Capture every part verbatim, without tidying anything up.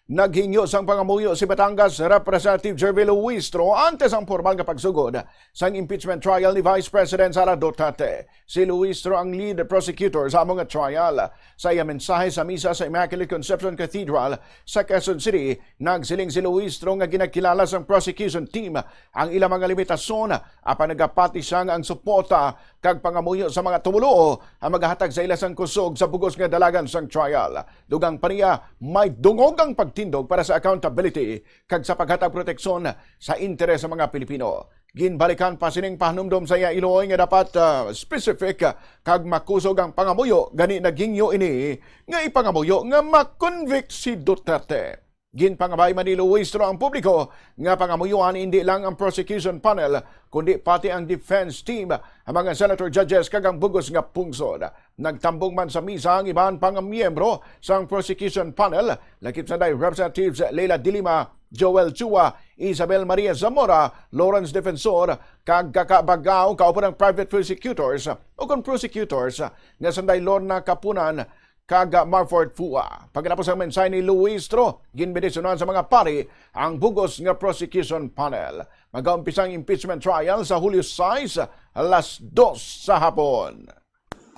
Naghingyo sang pangamuyo si Batangas Representative Gerville Luistro antes ang formal nga pagsugod sang impeachment trial ni Vice President Sara Duterte. Si Luistro ang lead prosecutor sa amo nga trial. Sa iya mensahe sa misa sa Immaculate Conception Cathedral sa Quezon City, nagsiling si Luistro nga ginakilala sang prosecution team ang ila mga limitasyon, apan nagapati siya nga ang suporta kag pangamuyo sa mga tumoluo ang magahatag sa ila sang kusog sa bugos nga dalagan sang trial. Dugang pa niya, may dungog ang pagtindog para sa accountability kag sa paghatag proteksyon sa interes sa mga Pilipino. Ginbalikan pa sining pahanumdom sa iya iloy nga dapat, ah, specific, ah, kag makusog ang pangamuyo, gani naghingyo ini nga ipangamuyo nga ma-convict si Duterte. Ginpangabay man ni Luistro ang publiko nga pangamuyoan indi lang ang prosecution panel, kundi pati ang defense team, ang mga senator, judges, kag ang bugos nga pungsod. Nagtambong man sa misa ang iban pang miyembro sang prosecution panel, lakip sanday Representatives Leila de Lima, Joel Chua, Isabel Maria Zamora, Lawrence Defensor, kag Kaka Bagao, kauban ang private prosecutors o kon prosecutors nga sanday Lorna Kapunan kag Marford Fua. Pagkatapos ang mensahe ni Luistro, ginbendisyonan sa mga pari ang bugos nga prosecution panel. Magaumpisa ang impeachment trial sa Hulyo sais, alas dos sa hapon.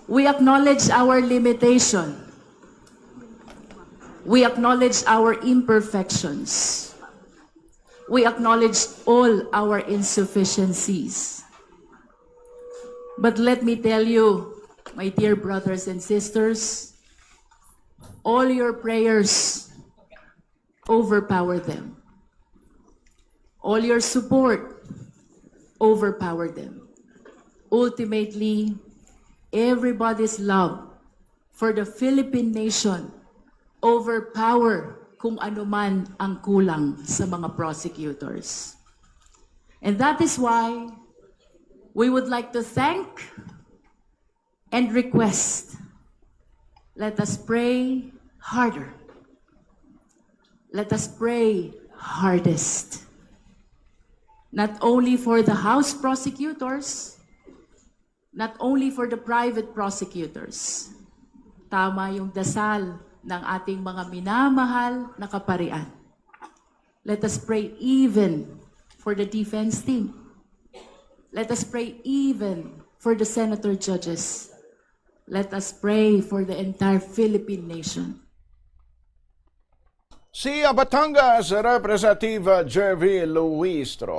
We acknowledge our limitation. We acknowledge our imperfections. We acknowledge all our insufficiencies. But let me tell you, my dear brothers and sisters, all your prayers overpower them. All your support overpower them. Ultimately, everybody's love for the Philippine nation overpower kung ano man ang kulang sa mga prosecutors. And that is why we would like to thank and request, let us pray harder. Let us pray hardest. Not only for the House prosecutors, not only for the private prosecutors. Tama yung dasal ng ating mga minamahal na kaparian. Let us pray even for the defense team. Let us pray even for the senator judges. Let us pray for the entire Philippine nation. Si Batangas Representative Gerville Luistro.